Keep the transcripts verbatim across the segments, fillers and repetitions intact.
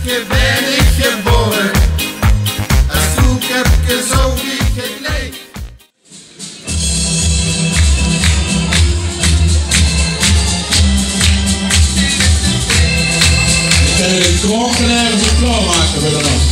Ge bèn ich gebore, es Koelköpke zoe wie ich het leef. Ich kan de klok ergens op klaormake veur de nacht.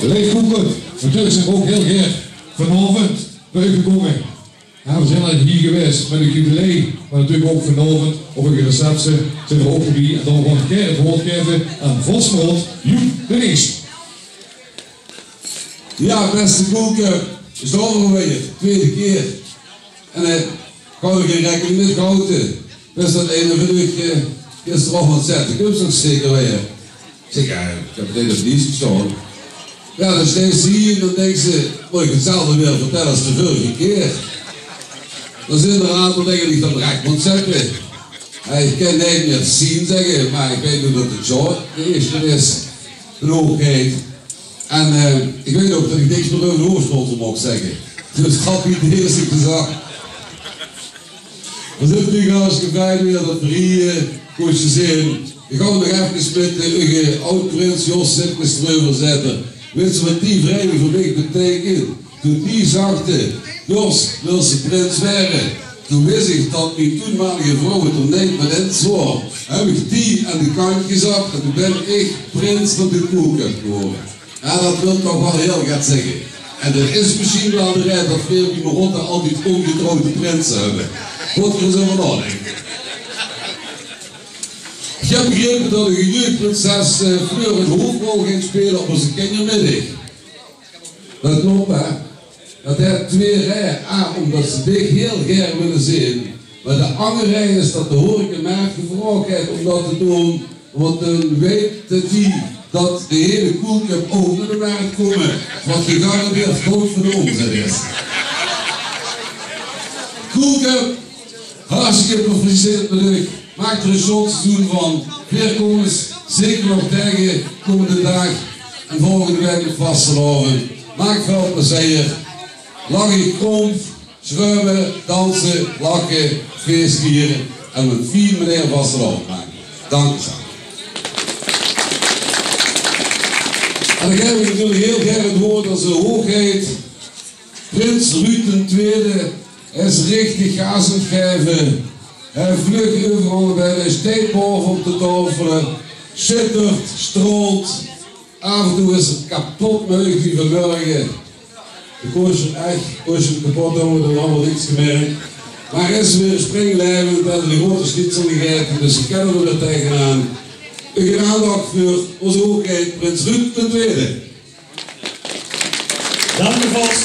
Leef Koelköp, natuurlik zeen v'r ouch hiel gaer vanaovend bie uch gekómme. Jao, v'r zeen al hie gewaes mit 't jubilee, mer natuurlik ouch vanaovend op de receptie zeen v'r ouch d'rbie. En dan gaon v'r gaer 't woord gaeve aan Vosrot Joep de Nees. Jao, bèste Koelköp, dao zeen v'r weer, twiede kier. En, eh, ich haw d'r gein raekening mit gehaoje. Bis det eine van uch, eh, gisteraovend zag: "Kums se zeker weer?" Ich zèk: "Jao, ich höb 't neet op 't lies gestaon." Jao, dan steis se hie en dan dinks se: "Mót ich 'tzelfde weer vertèlle es de vörige kier?" Dan zeen d'r ein aantal dinger die ich dan rech mót zègke. Jao, ich kin neet mieë zien zègke, mer ich weit nog det 't Sjoerd de ierste is. Hoogheid. En, eh, ich weit ouch det ich niks mieë euver de hoofdsponsor maag zègke. Dus det haw ich de ierste gezag. V'r zeen natuurlik hartstikke blie weer det v'r hie, eh, kónne zeen. Ich gaon nog efkes mit, eh, uche aod-prins Jos Sipkes d'reuver zitte. Wits se waat die vrijdag veur mich beteikent? Toen die zag: "Jos, wils se prins waere?" Toen wis ich det mien toenmalige vrouw 't d'r neet mit ins waor. Höb ich die aan de kantj gezat en toen bèn ich prins van de Koelköp gewore. Jao, det wilt toch waal hiel get zègke. En det is mesjien waal de raeje det veer bie Marotte altied óngetrouwde prinse höbbe. Mót ich ins euver naodinke. Ich höb begrepe det de jeugdprinses, eh, Fleur ein hoofdrol geit speule op ózze kinjermiddig. Det klop, hè? Det haet twieë raeje. A, ómdet ze dich hiel gaer wille zeen. Mer de anger raej is det de horeca mich gevraog haet óm det te doon. Want dan weite die det de hele Koelköp ouch nao de mert kómme. Waat gegarandeerd good veur de ómzèt is. Koelköp, hartstikke gefeliciteerd mit uch. Maak d'r ein sjoon seizoen van. Veer kómme ós zeker nog taenge kómmende daag en volgende waek op vastelaovend. Maak väöl plezeer. Lach uch krómp, sjruime, danse, lache, fees viere en op ein fien meneer vastelaovend make. Dank uch. En dan gaef ich natuurlik hiel gaer 't woord aan zien hoogheid. Prins Ruud d'n Twiede, hae is richtig gaas aan 't gaeve. Hae vlug euveral nao binne, hae steit baove op de taofele, sjittert, straolt. Aaf en toe is 'r kepot meug wie vanmorge. De kós 'm ech, kós 'm kepot hawwe, dan hadde v'r niks gemerk. Mer hae is weer springlaevend en de groeate schnitzel gegaete, dus v'r kinne d'r weer taengenaan. Uch aandach veur ózze hoogheid, prins Ruud d'n Twiede. Dank uch, Vos.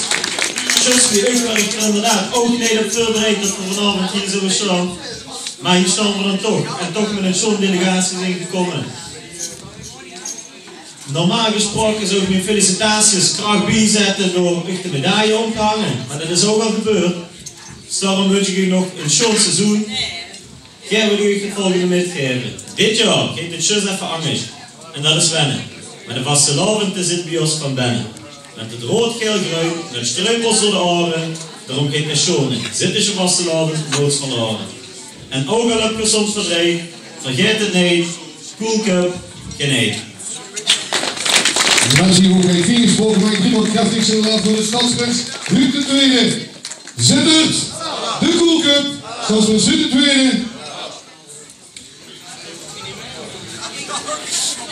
Zjus wie uch waer ich d'r inderdaad ouch neet op veurbereid det v'r vanaovend hie zouwe sjtaon. Mer hie sjtaon v'r dan toch. En toch mit ein sjoon delegatie zeen gekómme. Normaal gesproke zów ich mien felicitaties krach biezètte door uch de medaille óm te hange. Mer det is ouch al gebeurd. Dus daoróm wins ich uch nog ein sjoon seizoen. Gaer wil ich uch 't volgende mitgaeve. Dit jaor geit 't zjus effe angers. En det is wenne. Mer de vastelaovend, dae zit bie ós van benne. Mit 't roead, gael, greun, mit sjtreupels door de aore. Daoróm geit de sjone Zittesje vastelaovend noeats verlaore. En ouch al höb geer soms verdreet, vergaet 't neet, Koelköp geneet. Merci, oké. Fien gesproke, mer ich krieg waal krachtig zin veur de stadsprins. Ruud d'n Twiede. Zitterd, de Koelköp, stadsprins Ruud d'n Twiede.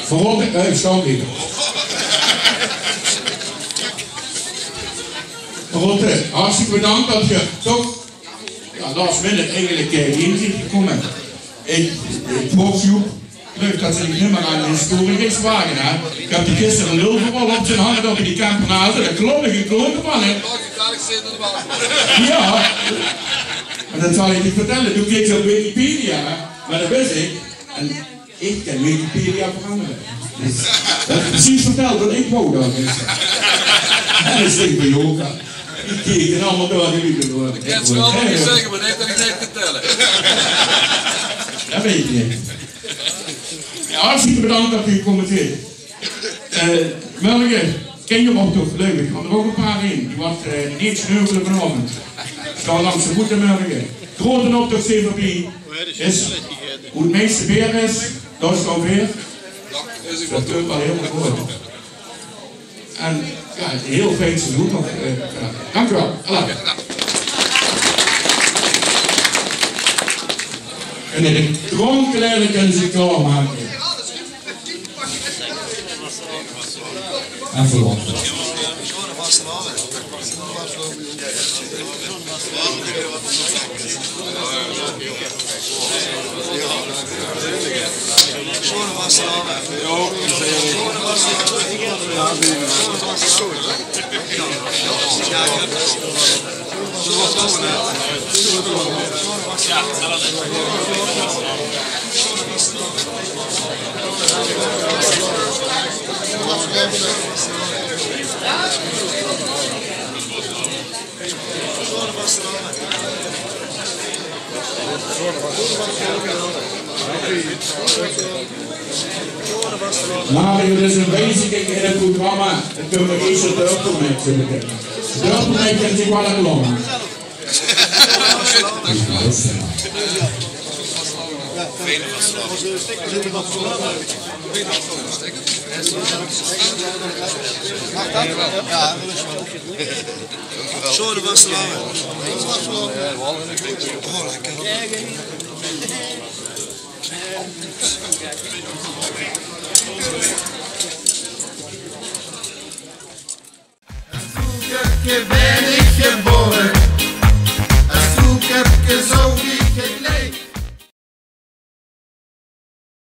Veur Rotte, eh, sorry. Rotte, hartstikke bedank det geer toch, jao, last minute eigelik, eh, hie zeet gekómme. Ich, ich hoop, Joep, leuk det se dich neet mieë aan de historie geis wage, hè. Ich höb dich gister lul veur op zeen hange op die Kempenaar, dao klop ich ein klote van, hè. Jao. En det zal ich dich vertèlle. Doe kieks op Wikipedia, hè. Mer det wis ich. En ich kin Wikipedia verangere. Dus det is precies vertèld waat ich wou det. Dus. En ich zing bie Joka. Die kieke allemaol door, die luuj door. Ich kin ze waal nog get zègke, mer nae, det is neet te vertèlle. Det weit ich neet. Jao, hartstikke bedank det geer gekómme zeet. Eh, mörge, kinjeroptoch, leuk. D'r kómme d'r ouch ein paar in. Die waere, eh, neet sneuvele vanaovend. Staon langs de voete mörge. Groeten optoch, C V B, is wie 't meiste weer is, det is waal weer. Det kump waal hielemaol good. En jao, ein hiel fijn seizoen nog. Eh, jao. Dank uch waal. Alaaf. En de drónkelaere kinne zich klaormake. En veur ós. Mario, dit is ein wijziging in 't programma. Dan kinne v'r eers 't dörpelmètje beginne. Dörpelmètje en die waal lang. Zo, de vaste lange. Oh, lekker. Vroeger bön ich geboren.